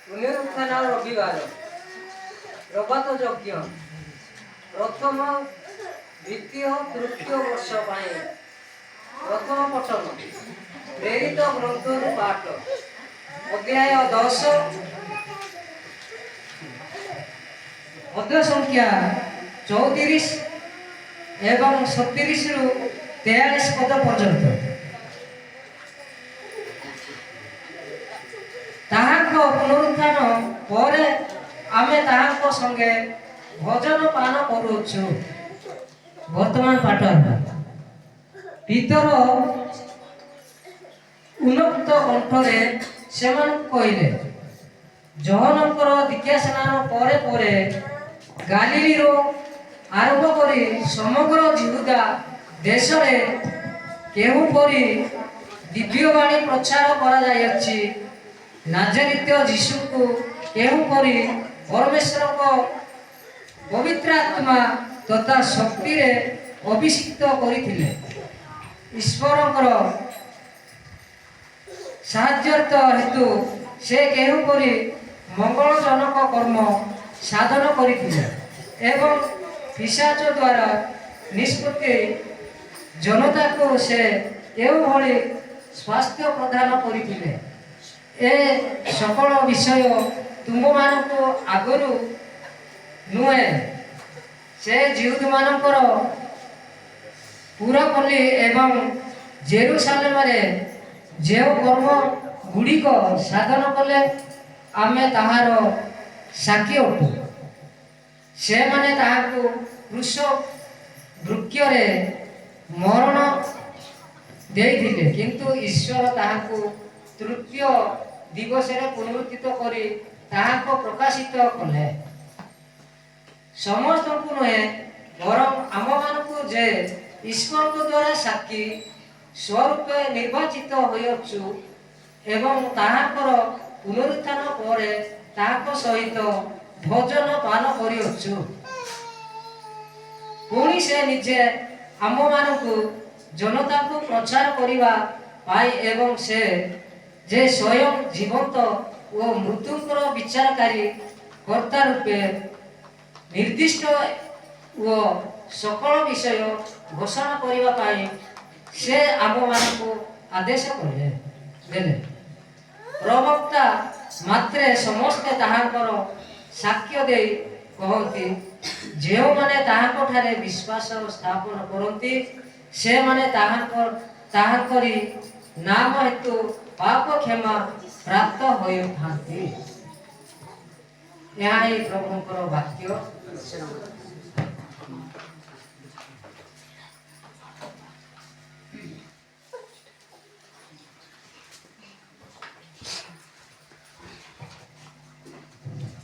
ପୁନରୁତ୍ଥାନ ରବିବାର, ପ୍ରଭାତ ଯଜ୍ଞ, ପ୍ରଥମ, ଦ୍ୱିତୀୟ, ତୃତୀୟ ବର୍ଷ ପାଇଁ ପ୍ରଥମ ପଠନ, ପ୍ରେରିତ ଗ୍ରନ୍ଥରୁ ପାଠ, ଅଧ୍ୟାୟ 10, ପଦ ସଂଖ୍ୟା 34 ଏବଂ 37ରୁ 43 ପଦ ପର୍ଯ୍ୟନ୍ତ। ତାହାଙ୍କ ପୁନରୁତ୍ଥାନ ପରେ ଆମେ ତାହାଙ୍କ ସଙ୍ଗେ ଭୋଜନ ପାନ କରୁଅଛୁ। ବର୍ତ୍ତମାନ ପାଠ ହେଲା। ପିତର ଉନ୍ମୁକ୍ତ କଣ୍ଠରେ ସେମାନଙ୍କୁ କହିଲେ, ଯୋହନଙ୍କର ଦୀକ୍ଷା ସ୍ନାନ ପରେ ପରେ ଗାଲିଲିରୁ ଆରମ୍ଭ କରି ସମଗ୍ର ଯିହୁଦା ଦେଶରେ କେଉଁପରି ଦିବ୍ୟବାଣୀ ପ୍ରଚାର କରାଯାଇଅଛି, ନାଜରିତ ଯୀଶୁଙ୍କୁ କେଉଁପରି ପରମେଶ୍ୱରଙ୍କ ପବିତ୍ର ଆତ୍ମା ତଥା ଶକ୍ତିରେ ଅଭିଷିକ୍ତ କରିଥିଲେ, ଈଶ୍ୱରଙ୍କର ସାହାଯ୍ୟାର୍ଥ ହେତୁ ସେ କେଉଁପରି ମଙ୍ଗଳଜନକ କର୍ମ ସାଧନ କରିଥିଲେ ଏବଂ ପିଶାଚ ଦ୍ୱାରା ନିଷ୍ପତ୍ତି ଜନତାକୁ ସେ କେଉଁଭଳି ସ୍ୱାସ୍ଥ୍ୟ ପ୍ରଦାନ କରିଥିଲେ, ଏ ସକଳ ବିଷୟ ତୁମ୍ଭମାନଙ୍କୁ ଆଗରୁ ନୁହେଁ, ସେ ଯିହୁଦୀମାନଙ୍କର ପୁରପଲ୍ଲୀ ଏବଂ ଜେରୁସାଲେମରେ ଯେଉଁ କର୍ମ ଗୁଡ଼ିକ ସାଧନ କଲେ, ଆମେ ତାହାର ସାକ୍ଷୀ ଅଟୁ। ସେମାନେ ତାହାକୁ କ୍ରୁଶ ବୃକ୍ଷରେ ମରଣ ଦେଇଥିଲେ, କିନ୍ତୁ ଈଶ୍ୱର ତାହାକୁ ତୃତୀୟ ଦିବସରେ ପୁନରୁତ୍ଥିତ କରି ତାହାକୁ ପ୍ରକାଶିତ କଲେ। ସମସ୍ତଙ୍କୁ ନୁହେଁ, ବରଂ ଆମମାନଙ୍କୁ ଯେ ଈଶ୍ୱରଙ୍କ ଦ୍ୱାରା ସାକ୍ଷୀ ସ୍ୱରୂପେ ନିର୍ବାଚିତ ହୋଇଅଛୁ ଏବଂ ତାହାଙ୍କର ପୁନରୁତ୍ଥାନ ପରେ ତାହାଙ୍କ ସହିତ ଭୋଜନ ପାନ କରିଅଛୁ। ପୁଣି ସେ ନିଜେ ଆମମାନଙ୍କୁ ଜନତାକୁ ପ୍ରଚାର କରିବା ପାଇଁ ଏବଂ ସେ ଯେ ସ୍ୱୟଂ ଜୀବନ୍ତ ଓ ମୃତଙ୍କର ବିଚାରକାରୀ କର୍ତ୍ତା ରୂପେ ନିର୍ଦ୍ଦିଷ୍ଟ ଓ ସକଳ ବିଷୟ ଘୋଷଣା କରିବା ପାଇଁ ସେ ଆମମାନଙ୍କୁ ଆଦେଶ କଲେ ଦେଲେ। ପ୍ରବକ୍ତା ମାତ୍ରେ ସମସ୍ତେ ତାହାଙ୍କର ସାକ୍ଷ୍ୟ ଦେଇ କହନ୍ତି, ଯେଉଁମାନେ ତାହାଙ୍କଠାରେ ବିଶ୍ୱାସ ସ୍ଥାପନ କରନ୍ତି, ସେମାନେ ତାହାଙ୍କରି ନାମ ହେତୁ ପାପ କ୍ଷମା ପ୍ରାପ୍ତ ହୋଇଥାନ୍ତି। ଏହା ହିଁ ପ୍ରଭୁଙ୍କର ବାକ୍ୟ।